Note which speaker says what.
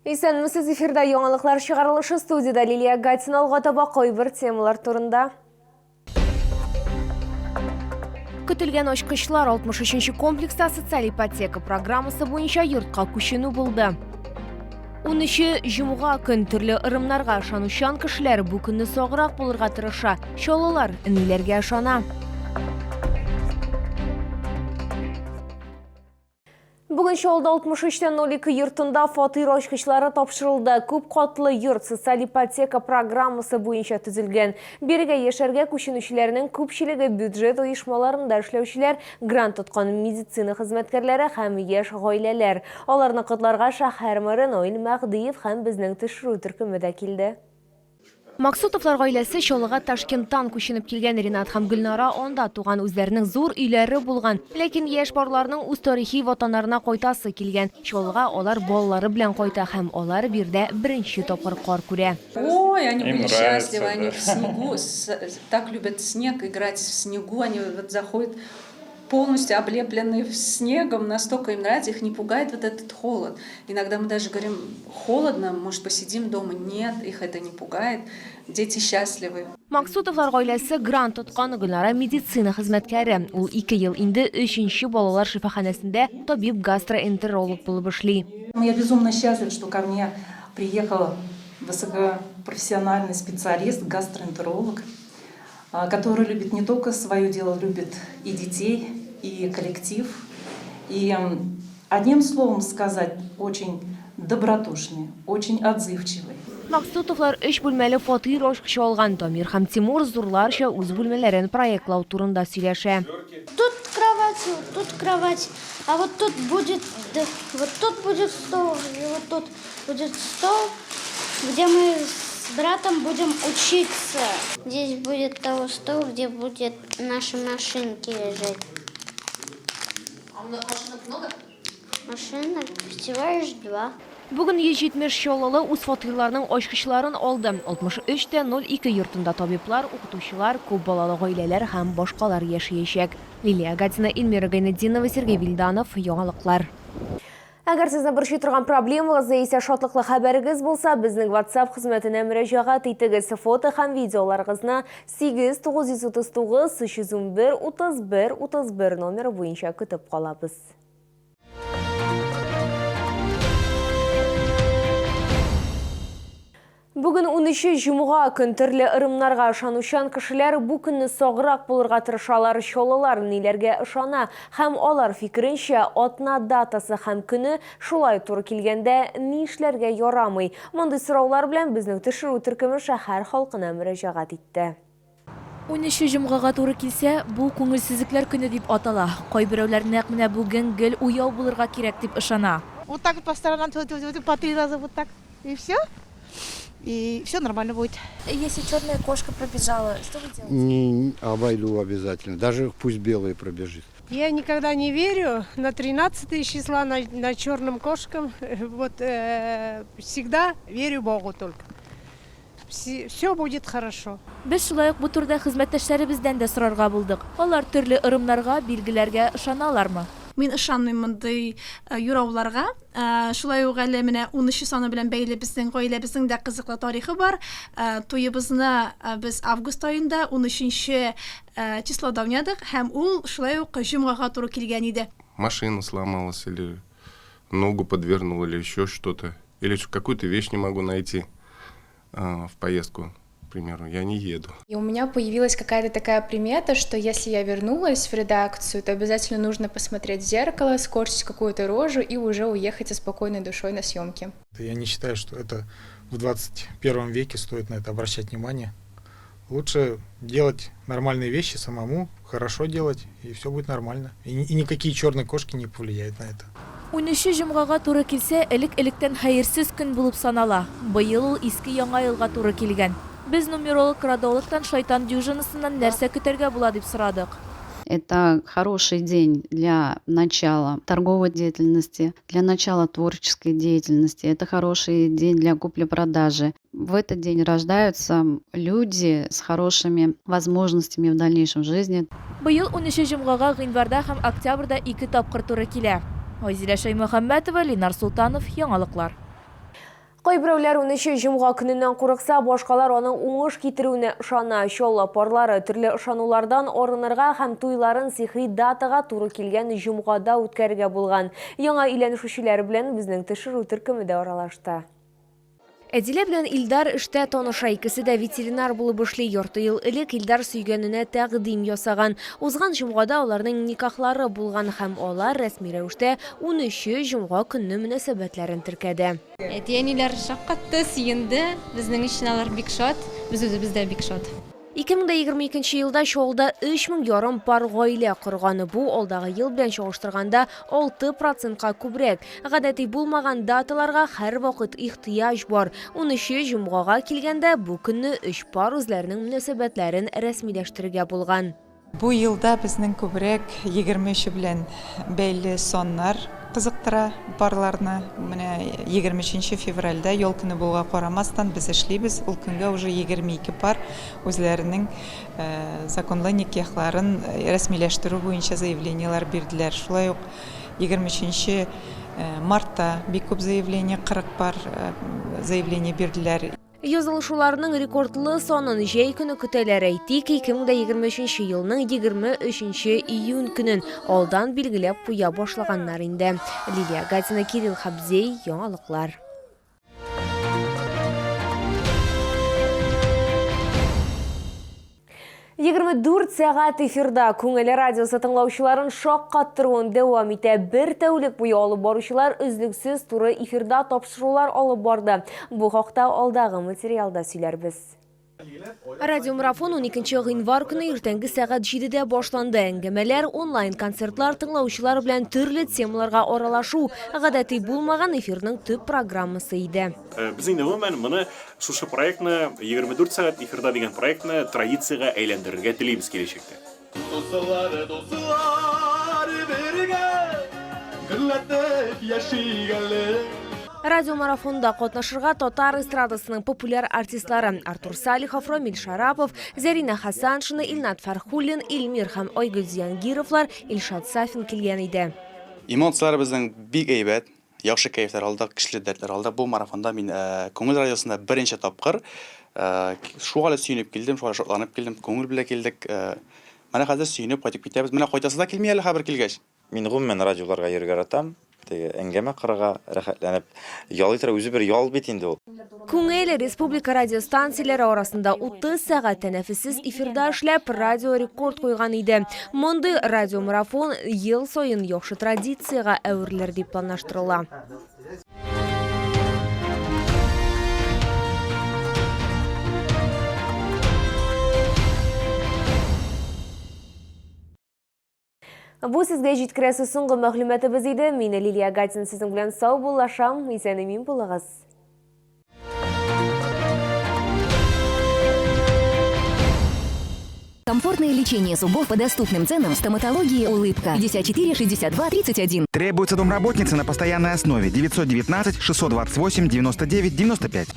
Speaker 1: Исәнмесез, эфирда яңалыклар чыгарылышы студиядә Лилия Гатина алга таба кайбер темалар турында. Көтелгән ачкычлар 63 комплекста социаль ипотека программасы буенча йортка күченү булды. 13 җомга көн төрле ырымнарга ышанучан кешеләр бу көнне саграк булырга тырыша. Чаллылар ниләргә ышана? Бүген Чаллыда 63-тә 02 йортында фатир ачкычлары тапшырылды. Күп катлы йорт социаль ипотека программасы буенча төзелгән. Бирегә яшәргә күченүчеләрнең күпчелеге бюджет оешмаларында эшләүчеләр, грант тоткан медицина хезмәткәрләре һәм яшь гаиләләр. Аларны котларга шәһәр мэры Наил Мәһдиев һәм безнең төшерү төркеме дә килде. Максутовлар гаиләсе Чаллыга Ташкенттан күченеп килгән. Ринат һәм Гөлнара анда туган, үзләренең зур өйләре булган. Ләкин яшь парларның үз тарихи ватаннарына кайтасы килгән. Чаллыга алар балалары белән кайта һәм алар биредә беренче тапкыр кар күрә.
Speaker 2: Ой, они
Speaker 3: Им
Speaker 2: были
Speaker 3: нравится,
Speaker 2: счастливы, они
Speaker 3: да.
Speaker 2: в снегу, так любят снег, играть в снегу, они вот заходят полностью облепленные снегом, настолько им нравится, их не пугает вот этот холод. Иногда мы даже говорим, холодно, может, посидим дома. Нет, их это не пугает, дети счастливы.
Speaker 1: Максутовлар гаиләсе грант тоткан Гөлнара медицина хезмәткәре. Ул ике ел инде өченче балалар шифаханәсендә табиб-гастроэнтеролог булып эшли.
Speaker 4: Я безумно счастлив, что ко мне приехал высокопрофессиональный специалист, гастроэнтеролог, который любит не только свое дело, любит и детей, и коллектив. И одним словом сказать, очень добродушный, очень отзывчивый.
Speaker 1: Максутовлар өч бүлмәле фатир ачкычы алган. Дамир һәм Тимур зурларча үз бүлмәләрен проектлау турында сөйләшә.
Speaker 5: Тут кровать, вот тут кровать, а вот тут будет, да, вот тут будет стол, и вот тут будет стол, где мы с братом будем учиться. Здесь будет того стол, где будет наши машинки лежать.
Speaker 6: А машинок много?
Speaker 5: Машинок всего лишь два.
Speaker 1: Бүген 170 чаллылы үз фатирларының ачкычларын алды. 63 тә 02 йортында табиблар, укытучылар, күп балалы гаиләләр һәм башкалар яшәячәк. Лилия Гатина, Эльмира Гайнетдинова, Сергей Вильданов, Яңалыклар. Әгәр сезне борчый торган проблемагыз яисә шатлыклы хәбәрегез булса, безнең WhatsApp хезмәтенә мөрәҗәгать итегез. Фото һәм видеоларыгызны 8 939 311 31 31 номеры буенча көтеп калабыз. Бүген 13 җомга көн төрле ырымнарга ышанучан кешеләр бу көнне саграк булырга тырышалар. Чаллылар ниләргә ышана һәм алар фикеренчә, атна датасы һәм көне шулай туры килгәндә ни эшләргә ярамый? Мондый сораулар белән безнең төшерү төркеме шәһәр халкына мөрәҗәгать итте.
Speaker 6: Унөче җомгага туры килсә, бу күңелсезлекләр көне дип атала. Кайберәүләр нәкъ менә бүген гел уяу булырга кирәк дип ышана.
Speaker 7: Вот так вот по сторонам тьфу-тьфу-тьфу, по три раза вот так и все. И все нормально будет.
Speaker 8: Если черная кошка пробежала, что вы делаете?
Speaker 9: Не, обойду обязательно. Даже пусть белая пробежит.
Speaker 10: Я никогда не верю на 13 числа, на черным кошкам. Вот всегда верю Богу только. Все будет хорошо.
Speaker 6: Без шулай ук бу турыда хезмәттәшләребездән дә сорарга булдык. Алар төрле ырымнарга, билгеләргә ышаналармы?
Speaker 11: Мин ышанмыйм мондый юрауларга. Шулай ук әле менә унөче саны белән бәйле безнең гаиләбезнең дә кызыклы тарихы бар. Туебызны без август аенда, унөченче числода уйнадык һәм ул шулай ук җомгага туры килгән иде.
Speaker 3: Машина сломалась или ногу подвернул или еще что-то. Или какую-то вещь не могу найти в поездку, к примеру, я не еду.
Speaker 12: И у меня появилась какая-то такая примета, что если я вернулась в редакцию, то обязательно нужно посмотреть в зеркало, скорчить какую-то рожу и уже уехать со спокойной душой на съемки.
Speaker 13: Я не считаю, что это в 21 веке стоит на это обращать внимание. Лучше делать нормальные вещи самому, хорошо делать, и все будет нормально. И никакие черные кошки не повлияют на это.
Speaker 6: Унөче җомгага туры килсә, элек-электән хәерсез көн булып санала. Быел ул иске Яңа елга туры килгән. Без нумеролог-крадологтан шайтан дюжинасыннан нәрсә көтәргә була дип сорадык.
Speaker 14: Это хороший день для начала торговой деятельности, для начала творческой деятельности. Это хороший день для купли-продажи. В этот день рождаются люди с хорошими возможностями в дальнейшем жизни.
Speaker 6: Быел унөче җомгага гыйнварда һәм октябрьдә ике тапкыр туры килә. Айзилә Шәймөхәммәтова, Ленар Солтанов, Яңалыклар.
Speaker 1: Кайберәүләр унөче җомга көненнән курыкса, башкалар аның уңыш китерүенә ышана. Чаллы парлары төрле ышанулардан арынырга һәм туйларын сихри датага туры килгән җомгада үткәрергә булган. Яңа өйләнешүчеләр белән безнең төшерү төркеме дә аралашты. Әдилә белән Илдар эштә таныша, икесе дә ветеринар булып эшли. Ярты ел элек Илдар сөйгәненә тәкъдим ясаган. Узган җомгада аларның никахлары булган һәм алар рәсми рәвештә унөче җомга көнне мөнәсәбәтләрен теркәде.
Speaker 12: Әти-әниләр шаккатты, сөенде. Безнең өчен алар бик шат, без үзебез дә бик шат.
Speaker 1: 2022 елда Чаллыда өч мең ярым пар гаилә корган. Бу, алдагы ел белән чагыштырганда, 6 процентка күбрәк. Гадәти булмаган даталарга һәрвакыт ихтыяҗ бар. Унөче җомгага килгәндә, бу көнне өч пар үзләренең мөнәсәбәтләрен рәсмиләштерергә булган.
Speaker 15: Бу елда безнең күбрәк 23 белән бәйле саннар кызыктыра парларны. Менә 23 нче февральдә, ял көне булуга карамастан, без эшлибез. Ул көнгә уже 22 пар үзләренең законлы никяхларын рәсмиләштерү буенча заявлениеләр бирделәр. Шулай ук 23 нче мартта бик күп заявление, 40 пар заявление бирделәр.
Speaker 1: Язылышуларның рекордлы санын җәй көне көтәләр. Әйтик, 2023 елның 23 июнь көнен алдан билгеләп куя башлаганнар инде. Лилия Гатина, Кирилл Хабзей, Яңалыклар. 24 сәгать эфирда Күңел радиосы тыңлаучыларын шаккаттыруын дәвам итә. Бер тәүлек буе алып баручылар өзлексез туры эфирда тапшырулар алып барды. Бу хакта алдагы материалда сөйләрбез. Радиомарафон 12 гыйнвар көне иртәнге сәгать 7-дә башланды. Әңгәмәләр, онлайн-концертлар, тыңлаучылар белән төрле темаларга аралашу гадәти булмаган эфирның төп программасы иде.
Speaker 16: Без инде гомумән моны шушы проектны 24 сәгать эфирда дигән проектны традициягә әйләндерергә телибез киләчәктә.
Speaker 17: Дуслар, дуслар, бергә гөрләтеп яшик әле.
Speaker 1: Радиомарафонда катнашырга татар эстрадасының популяр артистлары Артур Салихов, Ромиль Шарапов, Зәринә Хәсәншина, Илнат Фәрхуллин, Илмир һәм Айгөл Зиангировлар, Илшат Сафин килгән иде.
Speaker 18: Эмоцияләр безнең бик әйбәт. Яхшы кәефләр алдык, көчле дәртләр алдык. Бу марафонда мин Күңел радиосында беренче тапкыр. Шуңа әле сөенеп килдем, шуңа шатланып килдем, күңел белән килдек. Менә хәзер сөенеп кайтып китәбез. Менә кайтасы да килми әле хәбәр килгәч.
Speaker 19: Мин гомумән радиоларга йөрергә яратам. Теге әңгәмә корырга, рәхәтләнеп ял итәргә, үзе бер ял бит инде ул.
Speaker 1: Күңел республика радиостанцияләре арасында 30 сәгать тәнәфессез эфирда эшләп, радиорекорд куйган иде. Мондый радиомарафон ел саен яхшы традициягә әверелер дип планлаштырыла. Бу сезгә җиткерәсе соңгы мәгълүматыбыз иде. Мин Лилия Гатин сезнең белән саубуллашам. Исән-имин булыгыз.
Speaker 20: Комфортное лечение зубов по доступным ценам в стоматологии «Улыбка». 54 62 31.
Speaker 21: Требуется домработница на постоянной основе. 919 628 99 95.